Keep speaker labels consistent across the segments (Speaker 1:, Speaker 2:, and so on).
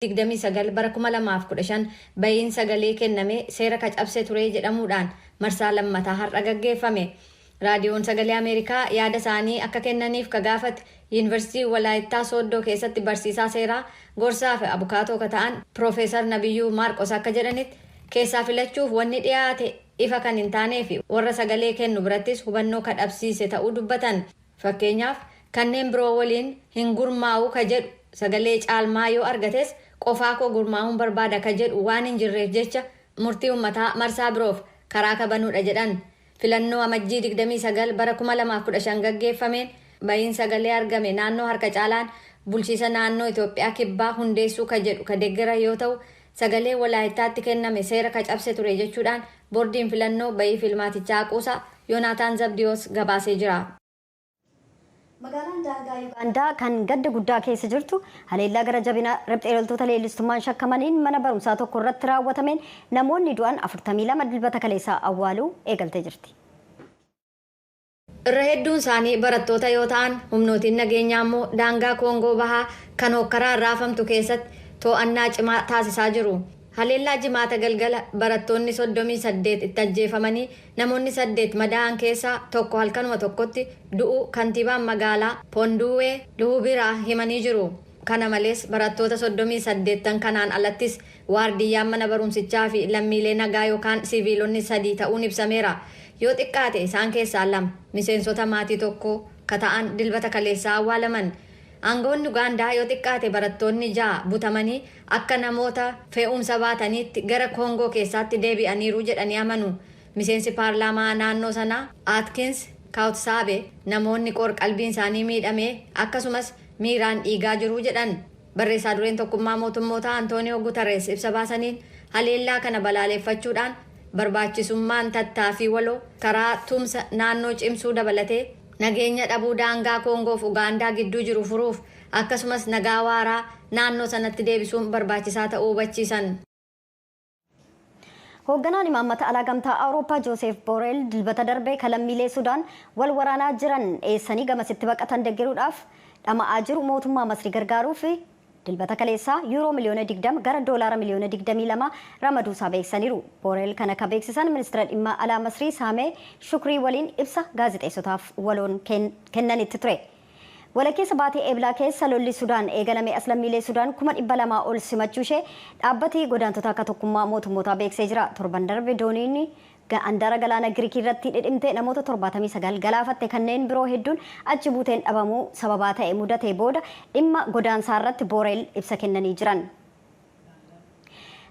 Speaker 1: 29 bara 2015 bahiin sagalee kenname seera ka cabse ture jedhamuudhaan marsaa lammataa har'a gaggeeffame. Raadiyoon Sagalee Ameerikaa yaada isaanii akka kennaniif ka gaafate Yuunivarsiitii Walaayittaa Sooddoo keessatti barsiisaa seeraa, gorsaa fi abukaatoo ka ta'an Piroofeesar Nabiyyuu Maarqos akka jedhanitti, keessaa filachuuf wanni dhiyaate ifa kan hin taanee fi warra sagalee kennu birattis hubannoo ka dhabsiise ta'uu dubbatan. Fakkeenyaaf, kanneen biroo waliin hin gurmaa'u ka jedhu sagalee caalmaa yoo argates, qofaa koo gurmaa'uun barbaada ka jedhu waan hin jirreef jecha murtii uummataa marsaa biroof karaa ka banuudha jedhan. Filannoo Amajjii 29 bara 2015 gaggeeffameen bahiin sagalee argame naannoo harka caalaan bulchiisa naannoo Itoophiyaa Kibbaa hundeessuu ka jedhu ka deggera yoo ta'u, sagalee Walaayittaatti kenname seera ka cabse ture jechuudhaan boordiin filannoo bahii filmaatichaa haquusaa Yoonaataan Zabdiyoos gabaasee jira.
Speaker 2: Magaalaan daangaa Yugaandaa kan gadda guddaa keessa jirtu haleellaa gara jabina riphxee loltoota leellistummaan shakkamaniin mana barumsaa tokko irratti raawwatameen namoonni du'an 42 Dilbata kaleessaa awwaaluu eegaltee jirti.
Speaker 1: Irra hedduun isaanii barattoota yoo ta'an, humnootiin nageenyaa immoo daangaa Koongoo Bahaa kan hokkaraan raafamtu keessatti to'annaa cimaa taasisaa jiru. Haleellaa Jimaata galgala barattoonni 38 itti ajjeefamanii namoonni 8 madaa'an keessaa tokko halkanuma tokkotti du'uu kantiibaan magaalaa Ponduwee Luhubiraa himanii jiru. Kana malees, barattoota 38n kanaan alattis waardiyyaan mana barumsichaa fi lammiilee nagaa yookaan siiviilonni sadii ta'uun ibsameera. Yoo xiqqaate isaan keessaa lama miseensota maatii tokkoo ka ta'an Dilbata kaleessaa awwaalaman. Aangawoonni Ugaandaa yoo xiqqaate barattoonni ja'a butamanii akka namoota fe'umsa baataniitti gara Koongoo keessaatti deebi'aniiru jedhanii amanu. Miseensi paarlaamaa naannoo sanaa Aatkins Kaawutsaabe namoonni qoor-qalbiin isaanii miidhamee akkasumas miiraan dhiigaa jiru jedhan. Barreessaa dureen Tokkummaa Mootummootaa Antooniyoo Gutarees ibsa baasaniin haleellaa kana balaaleffachuudhaan, barbaachisummaan tattaaffii waloo karaa tumsa naannoo cimsuu dabalatee nageenya dhabuu daangaa Koongoof Ugaandaa gidduu jiru furuuf akkasumas nagaa waaraa naannoo sanatti deebisuun barbaachisaa ta'uu hubachiisan.
Speaker 2: Hoogganaan imaammata alaa Gamtaa Awurooppaa Jooseef Booreel Dilbata darbe kan lammiilee Sudaan wal waraanaa jiran dheessanii gamasitti baqatan deeggaruudhaaf dhama'aa jiru mootummaa Masrii gargaaruuf Dilbata kaleessaa yuuroo miliyoona 20 gara doolaara miliyoona 22 ramaduusaa beeksisaniiru. Booreel kana ka beeksisan ministeera dhimma alaa Masrii Saamee Shukrii waliin ibsa gaazexeessotaaf waloon kennanitti ture. Walakkeessa baatee Eeblaa keessa lolli Sudaan eegalame as lammiilee Sudaan 200,000 ol simachuu ishee dhaabbati godaantota akka Tokkummaa Mootummootaa beeksisee jira. Torban darbe dooniin andaara galaana Giriikii irratti dhidhimte namoota 79 galaafatte, kanneen biroo hedduun achi buuteen dhabamuu sababaa ta'e mudate booda dhimma godaansaa irratti Booreel ibsa kennanii jiran.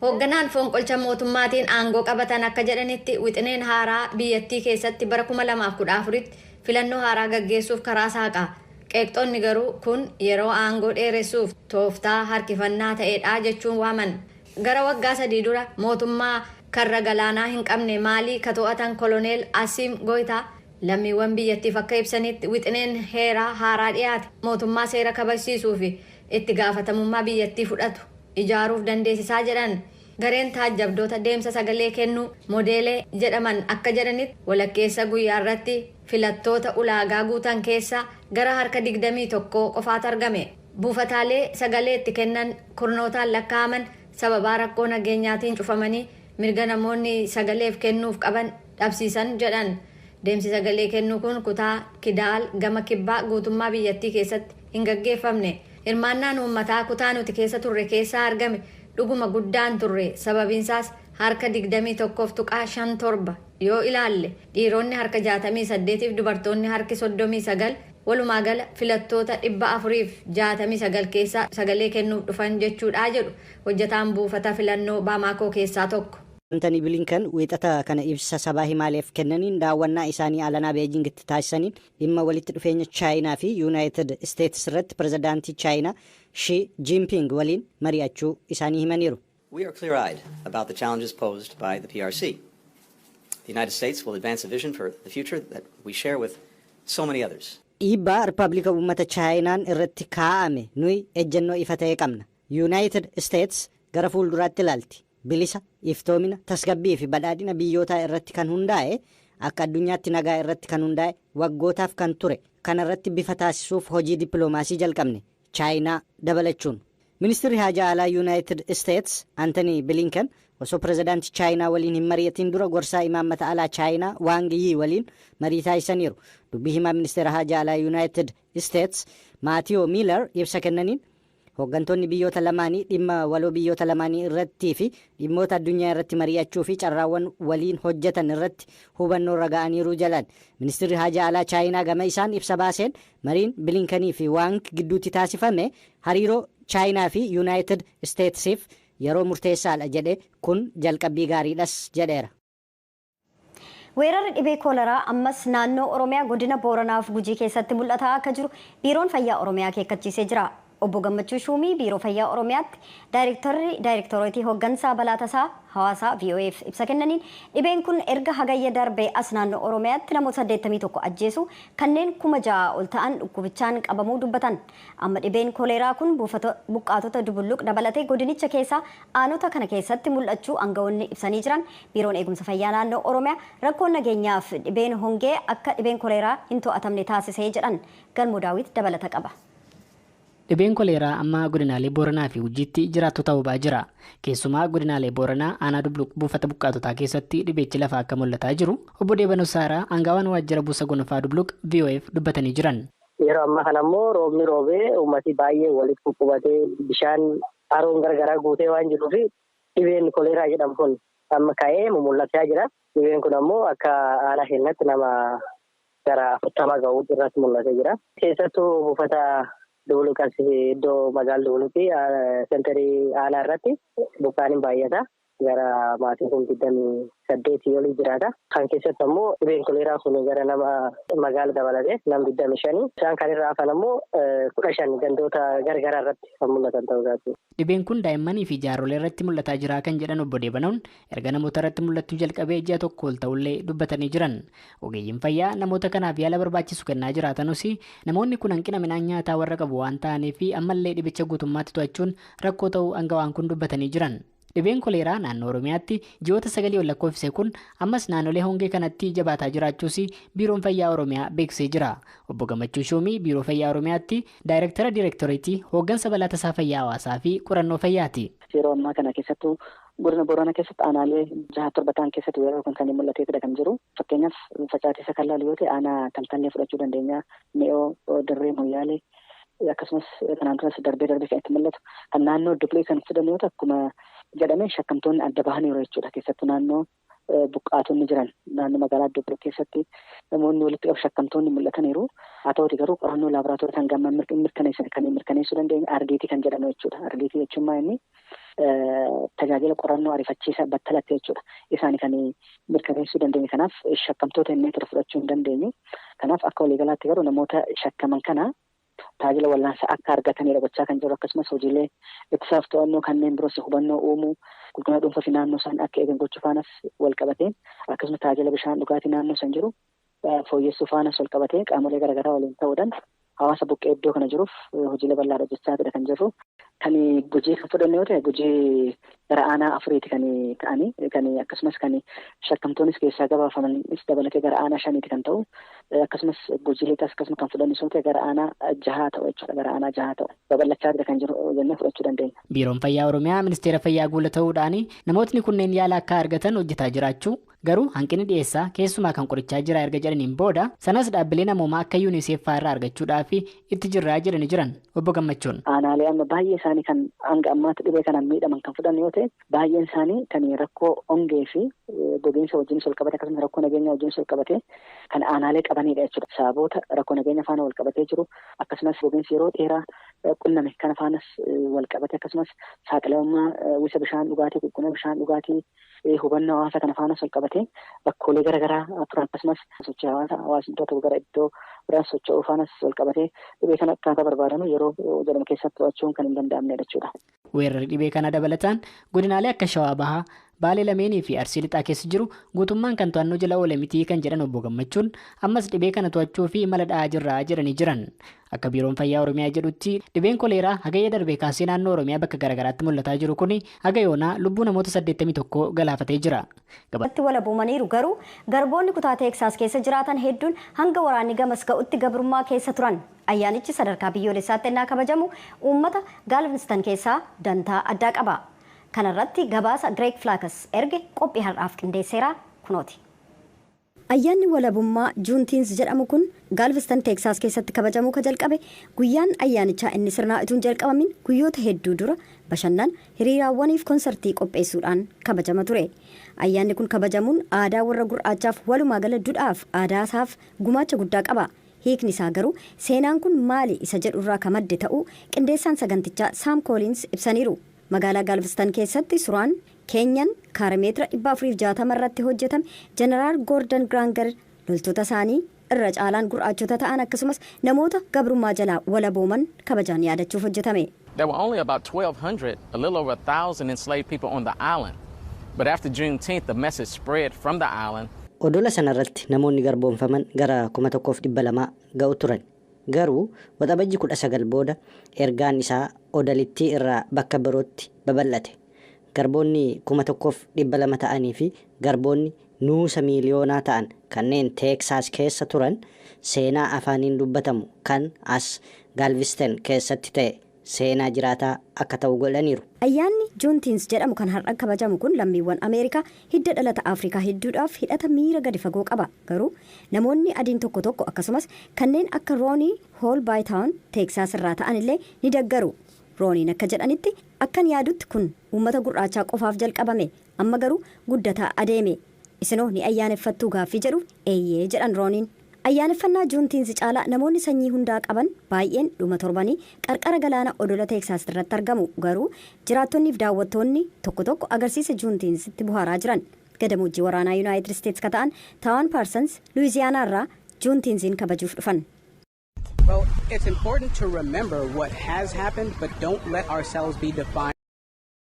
Speaker 1: Hoogganaan fonqolcha mootummaatiin aangoo qabatan akka jedhanitti, wixineen haaraa biyyattii keessatti bara 2014tti filannoo haaraa gaggeessuuf karaa saaqa. Qeeqxonni garuu kun yeroo aangoo dheeressuuf tooftaa harkifannaa ta'edha jechuun waaman. Gara waggaa 3 dura mootummaa karra galaanaa hin qabne Maalii ka to'atan Koloneel Asiim Goytaa lammiiwwan biyyattiif akka ibsanitti, wixineen heeraa haaraa dhiyaate mootummaa seera kabajsiisuu fi itti gaafatamummaa biyyattii fudhatu ijaaruuf dandeessisaa jedhan. Gareen taajjabdoota deemsa sagalee kennuu Modeelee jedhaman akka jedhanitti, walakkeessa guyyaa irratti filattoota ulaagaa guutan keessaa gara harka 21 qofaatu argame. Buufataalee sagalee itti kennan kurnootaan lakkaa'aman sababaa rakkoo nageenyaatiin cufamanii mirga namoonni sagaleef kennuuf qaban dhabsiisan jedhan. Deemsi sagalee kennuu kun kutaa Kidaal gama kibbaa guutummaa biyyattii keessatti hin gaggeeffamne. Hirmaannaan uummataa kutaa nuti keessa turre keessaa argame dhuguma guddaan turre, sababiinsaas harka 21.57 yoo ilaalle, dhiironni harka 68f dubartoonni harki 39, walumaa gala filattoota 469 keessaa sagalee kennuuf dhufan jechuudha jedhu hojjetaan buufata filannoo Baamaakoo keessaa tokko.
Speaker 3: Antanii Bilinkan Wiixata kana ibsa sabaa himaaleef kennaniin, daawwannaa isaanii alanaa Beejingitti taasisaniin dhimma walitti dhufeenya Chaayinaa fi Yuunaayitid Isteetis irratti pirezidaantii Chaayinaa Shi Jinping waliin mari'achuu isaanii himaniiru.
Speaker 4: We are clear-eyed about the challenges posed by the PRC. The United States will advance a vision for the future that we share with so many others.
Speaker 3: Dhiibbaa Rippaabilika Uummata Chaayinaan irratti kaa'ame nuyi ejjennoo ifa ta'e qabna. Yuunaayitid Isteets gara fuulduraatti ilaalti. Bilisa, iftoomina, tasgabbii fi badhaadhina biyyootaa irratti kan hundaa'e, akka addunyaatti nagaa irratti kan hundaa'e waggootaaf kan ture kana irratti bifa taasisuuf hojii dippiloomaasii jalqabne, Chaayinaa dabalachuun. Ministeerri Haajaa Alaa Yuunaayitid Isteets Antony Bilinken osoo pirezidaantii Chaayinaa waliin hin mari'atiin dura gorsaa imaammata alaa Chaayinaa Waang Yii waliin marii taasisaniiru. Dubbii himaa Ministeera Haajaa Alaa Yuunaayitid Isteets Maatiyoo Miilar ibsa kennaniin, hooggantoonni biyyoota lamaanii dhimma waloo biyyoota lamaanii irrattii fi dhimmoota addunyaa irratti mari'achuu fi carraawwan waliin hojjetan irratti hubannoo irra ga'aniiru jalan. Ministeerri Haajaa Alaa Chaayinaa gama isaan ibsa baaseen, mariin Bilinkanii fi Waang gidduutti taasifame hariiroo Chaayinaa fi Yuunaayitid Isteetsiif yeroo murteessaadha jedhe, kun jalqabbii gaariidhas jedheera.
Speaker 2: Weerarri dhibee kooleraa ammas naannoo Oromiyaa godina Booranaaf Gujii keessatti mul'ataa akka jiru Biiroon Fayyaa Oromiyaa akeekkachiisee jira. Obbo Gammachuu Shuumii, Biiroo Fayyaa Oromiyaatti Daayirektarri Daayirektooreetii Hooggansaa Balaa Tasaa Hawaasaa, VOAf ibsa kennaniin, dhibeen kun erga Hagayya darbee as naannoo Oromiyaatti namoota 81 ajjeesu, kanneen 6,000 ol ta'an dhukkubichaan qabamuu dubbatan. Amma dhibeen koleeraa kun buufata buqqaatota Dubulluq dabalatee godinicha keessaa aanota kana keessatti mul'achuu aangawoonni ibsanii jiran. Biiroon Eegumsa Fayyaa naannoo Oromiyaa rakkoon nageenyaaf dhibeen hongee akka dhibeen koleeraa hin to'atamne taasisee jedhan. Galmoo Daawit dabalata qaba.
Speaker 5: Dhibeen koleeraa amma godinaalee Booranaa fi Gujiitti jiraattota hubaa jira. Keessumaa godinaalee Booranaa aanaa Dubluq buufata buqqaatotaa keessatti dhibeechi lafa akka mul'ataa jiru Obbo Deebanoo Saaraa, aangawaan waajjira buusa gonofaa Dubluq, VOAf dubbatanii jiran.
Speaker 6: Yeroo ammaa kana immoo roobni roobee uummati baay'ee walitti ququbatee bishaan haroon garagaraa guutee waan jiruuf, dhibeen koleeraa jedhamu kun amma ka'ee mul'achaa jira. Dhibeen kun ammoo akka aanaa keenyatti nama gara 40 ga'uu irratti mul'atee jira. Keessattuu buufata Dubuluqas, iddoo magaalaa Dubuluqii sentarii aanaa irratti buqqaan hin baay'ata. Gara maatii 28,000 olii jiraata. Kan keessatti ammoo dhibeen koleeraa kun gara nama magaala dabalatee nama 25. Isaan kan irraa hafan ammoo 15 gandoota garagaraa irratti kan mul'atan ta'uu isaati.
Speaker 5: Dhibeen kun daa'immanii fi jaarrolee irratti mul'ataa jira kan jedhan Obbo Deebanoon, erga namoota irratti mul'achuu jalqabee ji'a 1 ol ta'ullee dubbatanii jiran. Ogeeyyiin fayyaa namoota kanaaf yaala barbaachisu kennaa jiraatanus, namoonni kun hanqina midhaan nyaataa warra qabu waan ta'aniif ammallee dhibicha guutummaatti to'achuun rakkoo ta'uu aangawaan kun dubbatanii jiran. Dhibeen koleeraa naannoo Oromiyaatti ji'oota 9 ol lakkoofsise kun ammas naannolee hongee kanatti jabaataa jiraachuus Biiroon Fayyaa Oromiyaa beeksisee jira. Obbo Gammachuu Shuumii Biiroo Fayyaa Oromiyaatti Daayirektara Diirektoreetii Hooggansa Balaa Tasaa Fayyaa Hawaasaa fi Qorannoo Fayyaati.
Speaker 7: Yeroo ammaa kana keessattuu godina Booranaa keessatti aanaalee jaha torba ta'an keessatti weerarri kun kan mul'ateetidha kan jiru. Fakkeenyaaf, facaatiisa kan laalu yoo ta'e, aanaa Taltallee fudhachuu dandeenya. Mi'oo, Dirree, Moyyaalee, akkasumas kanaan duras darbee darbee kan itti mul'atu. Kan naannoo Dublee kan fudhannu yoo ta'u, akkuma jedhame shakkamtoonni adda bahaniiru jechuudha. Keessattuu naannoo buqqaatonni jiran, naannoo magaalaa Dublee keessatti namoonni walitti qabu shakkamtoonni mul'ataniiru. Haa ta'uti garuu qorannoo laaboraatoorii kan gamma mirkaneessan kan mirkaneessuu dandeenye RDT kan jedhamu jechuudha. RDT jechuun maa inni tajaajila qorannoo ariifachiisaa battalatti jechuudha. Isaan kan mirkaneessuu dandeenye, kanaaf shakkamtoota inni ture fudhachuu hin dandeenyu. Kanaaf akka waliigalaatti garuu namoota shakkaman kana tajaajila wallaansaa akka argatanidha gochaa kan jiru, akkasumas hojiilee ittisaaf to'annoo kanneen biroos, hubannoo uumuu, qulqullina dhuunfaa fi naannoo isaan akka eegan gochuu faanas wal qabatee, akkasumas tajaajila bishaan dhugaatii naannoo san jiru fooyyessuu faanas wal qabatee, qaamolee garaagaraa waliin ta'uudhaan hawaasa buqqee iddoo kana jiruuf hojiilee bal'aadha hojjechaatidha kan jirru. Kan Gujii kan fudhannu yoo ta'e, Gujii gara aanaa afuriiti kan ta'anii, kan akkasumas kan shakkamtoonnis keessaa gabaafamanis dabalatee gara aanaa shaniiti kan ta'u, akkasumas Gujii Lixaas akkasuma kan fudhannu yoo ta'e gara aanaa jahaa ta'u jechuudha, gara aanaa jahaa ta'u babal'achaatidha kan jiru jennee fudhachuu dandeenya.
Speaker 5: Biiroon Fayyaa Oromiyaa Ministeera Fayyaa guula ta'uudhaan namootni kunneen yaala akka argatan hojjetaa jiraachuu, garuu hanqinni dhiyeessaa keessumaa kan qorichaa jira erga jedhaniin booda, sanas dhaabbilee namoomaa akka UNICEF irraa argachuudhaaf itti jirraa jedhanii jiran Obbo Gammachuun.
Speaker 7: Aanaalee amma baay'ee isaanii kan hanga ammaatti dhibee kanaan miidhaman kan fudhannu yoo ta'e, baay'een isaanii kan rakkoo hongee fi gogiinsa wajjin wal qabate, akkasumas rakkoo nageenya wajjin wal qabate kan aanaalee qabanidha jechuudha. Sababoota rakkoo nageenya faana wal qabatee jiru, akkasumas gogiinsi yeroo dheeraa qunname kana faanas wal qabate, akkasumas saaxilamummaa uwwisa bishaan dhugaatii, qulqullina bishaan dhugaatii, hubannoo hawaasa kana faanas wal qabate bakkoolee garaagaraa turan, akkasumas sochii hawaasa, hawaasni iddoo tokko gara iddoo biraa socho'uu faanas wal qabatee dhibee kana akkaataa barbaadamu yeroo jedhamu keessatti to'achuun kan hin danda'amnedha jechuudha.
Speaker 5: Weerarri dhibee kana dabalataan godinaalee akka Shawaa Bahaa, Baalee lameenii fi Arsii Lixaa keessa jiru guutummaan kan to'annoo jala oole mitii kan jedhan Obbo Gammachuun, ammas dhibee kana to'achuu fi mala dha'aa jirra jedhanii jiran. Akka Biiroon Fayyaa Oromiyaa jedhutti, dhibeen koleeraa hagayya darbee kaasee naannoo Oromiyaa bakka garaagaraatti mul'ataa jiru kun haga yoonaa lubbuu namoota 81 galaafatee jira.
Speaker 2: Itti walaboomaniiru, garuu garboonni kutaa Teeksaas keessa jiraatan hedduun hanga waraanni gamas ga'utti gabrummaa keessa turan. Ayyaanichi sadarkaa biyyoolessaatti ennaa kabajamu uummata Gaalvinstan keessaa dantaa addaa qaba. Kanarratti gabaasa Greg Flakus erge qophii har'aaf qindeesseera, kunooti. Ayyaanni walabummaa Juneteenth jedhamu kun Gaalvistan Teeksaas keessatti kabajamuu ka jalqabe guyyaan ayyaanichaa inni sirnaa utuu hin jalqabamin guyyoota hedduu dura bashannana, hiriiraawwaniif konsartii qopheessuudhaan kabajama ture. Ayyaanni kun kabajamuun aadaa warra gurraachaaf, walumaa gala dudhaaf aadaasaaf gumaacha guddaa qaba. Hiikni isaa garuu seenaan kun maali isa jedhurraa ka madde ta'uu qindeessaan sagantichaa Saam Kooliins ibsaniiru. Magaalaa Gaalvistan keessatti suraan keenyan kaarameetira 460 irratti hojjetame Jeneraal Goordon Giraangar loltoota isaanii irra caalaan gurraachota ta'an, akkasumas namoota gabrummaa jalaa walabooman kabajaan yaadachuuf hojjetame.
Speaker 8: There were only about 1,200, a little over 1,000 enslaved people on the island. But after Juneteenth, the message spread from the island.
Speaker 3: Odola sanarratti namoonni garboomfaman gara 1200 ga'u turan. Garuu Waxabajji 19 booda ergaan isaa odolittii irraa bakka birootti babal'ate. Garboonni 1200 ta'anii fi garboonni nuusa miiliyoonaa ta'an kanneen Teeksaas keessa turan seenaa afaaniin dubbatamu kan as Gaalvisten keessatti ta'e seenaa jiraataa akka ta'u godhaniiru.
Speaker 2: Ayyaanni Juneteenth jedhamu kan har'a kabajamu kun lammiiwwan Ameerikaa hidda dhalata Afrikaa hedduudhaaf hidhata miira gadi fagoo qaba. Garuu namoonni adiin tokko tokko, akkasumas kanneen akka Roonii Hool Baayitaawun Teeksaas irraa ta'an illee ni deggaru. Rooniin akka jedhanitti, akkan yaadutti kun uummata gurraachaa qofaaf jalqabame, amma garuu guddataa adeeme. Isinoo ni ayyaaneffattuu gaaffii jedhuuf, eeyyee jedhan Rooniin. Ayyaaneffannaa Juneteenth caalaa namoonni sanyii hundaa qaban baay'een dhuma torbanii qarqara galaana odola Teeksaas irratti argamu. Garuu jiraattonniif daawwattoonni tokko tokko agarsiisa Juneteenthtti buhaaraa jiran. Gadamoojjii waraanaa Yuunaayitid Isteets ka ta'an Tawan Paarsans Luwiziyaanaa irraa Juneteenth'n kabajuuf dhufan.
Speaker 9: Well, it's important to remember what has happened, but don't let ourselves be defined.